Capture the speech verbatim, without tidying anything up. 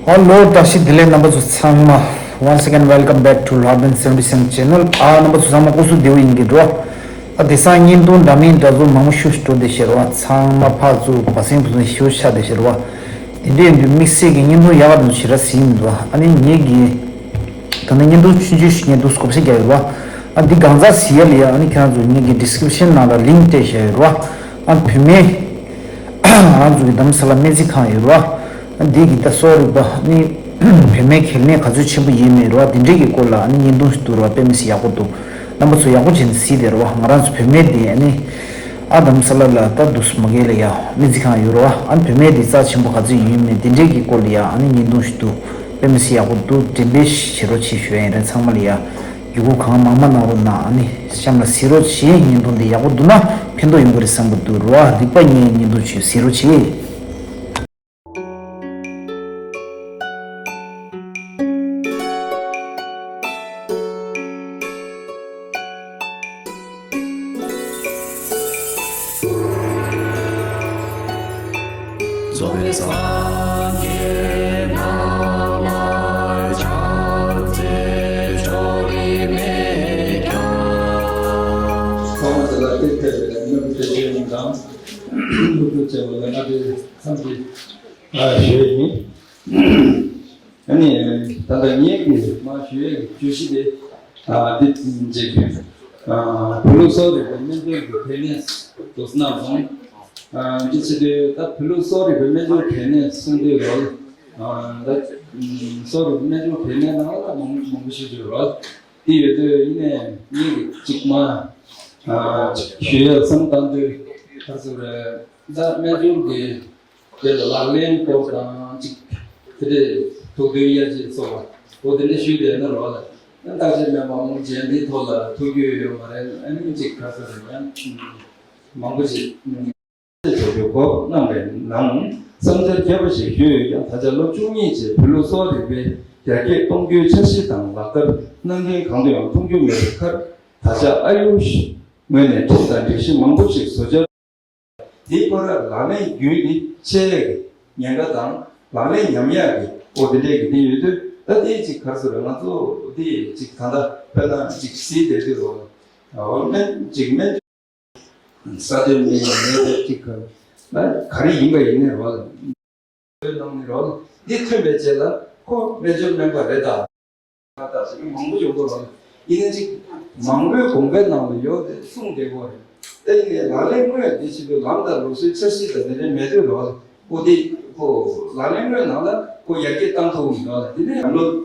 ཧ་ལོ། བཀྲ་ཤིས་བདེ་ལེགས། རྣམ་པ་ཚོ་ཚང་མ། Once again, welcome back to Lhar Ben seventy-seven channel. ཨ། རྣམ་པ་ཚོ་ཚང་མ་སྐུ་གཟུགས་བདེ་པོ་ཡིན་གྱི་འགྲོ། ཨ། དེང་སང་བརྙན་ཐུང་འདྲ་མིན་འདྲ་བཟོ་མང་པོ་ཞིག་འགྲོ་བསྡད་ཤག་ར་བ། ཚང་མ་ཕར་ཚུར་བ་སེང་བུ་སེང་ཞེ་པོ་ཆགས་བསྡད་ཤག་ར་བ། དེ་འདྲ་ཡིན་དུས་དམིགས་བསལ་གྱི་བརྙན་ཐུང་ཡག་ག་འདུག་ཞེ་དྲག་གཟིགས་མི་འདུག་ཨ་ནི་ངེད་ཀྱིས་ད་ནི་བརྙན་ཐུང་ཆུང་ཆུང་ཞིག་ངས་འདུག་གོ་བཤད་རྒྱག་ཡོད་ར་བ། ཨ། འདི་གང་ཚ་གཟིགས་ཡ་ལ་ཡ། ཨ་ནི་ཁྱེད་རང་ཚོ་ངེད་ཀྱི་ཌི་སི་ཀི་རིབ་ཤན་ནང་ལ་ལིང་ཀི་སྤྲད་བཞག་ཡོད་ར་བ། ཨ། བོད་སྨན། ང་ཚོ་གི་རྡ་རམ་ས་ལ་སྨན་རྩིས་ཁང་ཡོད་ར་བ། འདི་གི་ད་གསོ་རིག་པ་ནི་བོད་སྨན་གལ་གནད་ག་ཚོད་ཆེན་པོ་ཡིན་མེད་ར་བ། འདི་འདྲའི་གི་སྐོར་ལ་ཨ་ནི་བརྙན་ཐུང་ཞིག་འདུག་ར་བ། དཔེ་མི་སྲིད་ཡག་པོ་འདུག་རྣམ་པ་ཚོ་ཡག་པོ་བྱས་ནས་གཟིགས་བསྡད་ར་བ། ང་རང་ཚོ་བོད་སྨན་འདི་ཨ་ནི་ཨ་རྡ་རམ་ས་ལ་ལ་ད་འདུག་སེ་མ་གི་ལ་ཡ་སྨན་རྩིས་ཁང་ཡོད་ར་བ། ཨ་ནི་བོད་སྨན་འདི་རྩ་ཆེན་པོ་ག་ཚོད་ཡིན་མེད་འདི་འདྲའི་གི་སྐོར་ལ་ཡ་ཨ་ནི་བརྙན་ཐུང་ཞིག་འདུག་དཔེ་མི་སྲིད་ཡག་པོ་འདུག་འགྲེམས་སྤེལ་བྱེད་རོགས་བྱེད་ཞུ་ཡ་ཡིན་ར། ཚང་མ་ལ་ཡ། ཡི་གུ་གང་མང་མང་གནང་རོགས་གནང་། ཨ་ནི་གཤམ་ལ་གཟིགས་རོགས་བྱེད། བརྙན་ཐུང་འདི་ཡག་པོ་འདུག་ན་ཕན་ཐོགས་ཡོང་གི་རེད་བསམ་གི་འདུག་ར་བ། རིག་པ་གཉིས་བརྙན་ཐུང་ཆུ་གཟིགས་རོགས་བྱེད། ཚང་མ་དེ་ལ་ཏེ་ཕེབས་པའི་སྨན་པ་དེ་ཚོ་ཡོངས་དང་། སློབ་ཕྲུག་བཅས་པ་ལ་ང་དེ་འཚམས་ཀྱི་ཞུ་ཡ་ཡིན། ཨ་ནི་ད་ལྟ་ངེད་ཀྱིས་མར་ཞུ་ཡ་གི་བརྗོད་གཞི་དེ་ཨ་འདི་འཇིག་རྟེན་ཨ་བོད་ལུགས་གསོ་རིག་པའི་སྨན་སྦྱོར་གྱི་གལ་གནད་དུ་གནང་སོང་། ཨ་འདི་བྱེད་དུས་ད་བོད་ལུགས་གསོ་རིག་པའི་སྨན་སྦྱོར་གལ་གནད་གསུང་དུས་རོལ། ཨ་ད་གསོ་རིག་པའི་སྨན་སྦྱོར་གལ་གནད་ནང་ལ་མང་མང་པོ་ཞིག་ཡོད་རོལ། དེ་ཡོད་དུས་ཡིན་ནའི་ངེད་ཀྱིས་གཅིག་མ་ཨ་ཞུ་ཡ་བསམ་བཏང་དུས་ད་ཟེར་རེད། ད་སྨན་སྦྱོར་གྱི་དེ་ལ་ལག་ལེན་སྐོར་དང་ཅིག་དེ་འདྲའི་ཐུགས་འདུན་ཡར་རྒྱས་སོགས་པ་འོ་དེ་འདྲ་ཞུས་བསྡད་ན་རོགས་ལ་ཡང་བརྟག་དཔྱད་སྨན་པ་མང་ཆེ་འདིའི་ཐོག་ལ་ཐུགས་རྒྱུས་ཡོད་མ་རེད། ཨ་ནི་ཅིག་ཁ་ས་རེད་ཡང་མང་པོ་ཞིག་བྱ་རྒྱུ་གོ་གནང་བའི་ནང་བསམ་འཆར་རྒྱས་པ་ཞིག་ཞུས་ཡོད་ཀྱང་། ད་ཆ་ལོ་བཅུ་གཉིས་རྗེས་བོད་ལུགས་གསོ་བ་རིག་པའི་ཡར་རྒྱས་གཏོང་རྒྱུའི་འཆར་གཞི་དང་ལག་བསྟར་གནང་མཁན་གང་དུ་ཡང་མཐོང་རྒྱུ་མེད་པའི་ཁར། ད་ཆ་ཨ་ཡུ་ཤི་ངོས་ནས་ཁྲིམས་དང་སྒྲིག་གཞི་མང་པོ་ཞིག་བཟོ་འཆར། དེའི་བར་ལ་ལག་ལེན་རྒྱུན་དེ་ཆད་ཡས་ཀྱི་ཉེན་ཁ་དང་ལག་ལེན་ཉམས་ཡས་ཀྱི་འོ་དེ་འདྲས་ཀྱི་དེ་ཡོད་དུས། ད་དེ་ཅིག་ག་རེ་ཟེར་ང་ཚོ་དེ་ཅིག་ད་ལྟ་དཔེར་ན་ཅིག་གཟིགས་བསྡད་དུས་རོགས་ལ་འོ་སྨན་ཅིག་སྨན་ས་དོན་མི་ཡང་མེད་པ་ཅིག་ག་ན་ག་རེ་ཡིན་པ་ཡིན་ནའི་རོགས་ལ། བོད་ནང་ནས་རོགས་ལ་འདི་ཐོན་པའི་རྗེས་ལ་ཁོ་སྨན་སྦྱོར་སྨན་པ་རེད་ད། ད་ཞིག་མང་པོ་ཡོང་གི་རེད། ཡིན་ན་ཅིག་མང་པོའི་དགོངས་པའི་ནང་དུ་ཡོད་དེ་གསུངས་བསྡད་ཀྱི་རེད། ད་ཡིན་ནའི་ལག་ལེན་དངོས་འདི་ཕྱི་དུ་ལམ་དང་ལུགས་སྲོལ་འཆར་གཞི་དང་དེ་འདྲའི་མེད་དུས་རོགས་ལ་ཁོ་དེ་ཁོ་ལག་ལེན་དངོས་ནང་ལ་ཁོ་ཡར་རྒྱས་བཏང་ཐུབ་མི་འདུག་ལ། དེ་ནས་ལམ་ལུགས་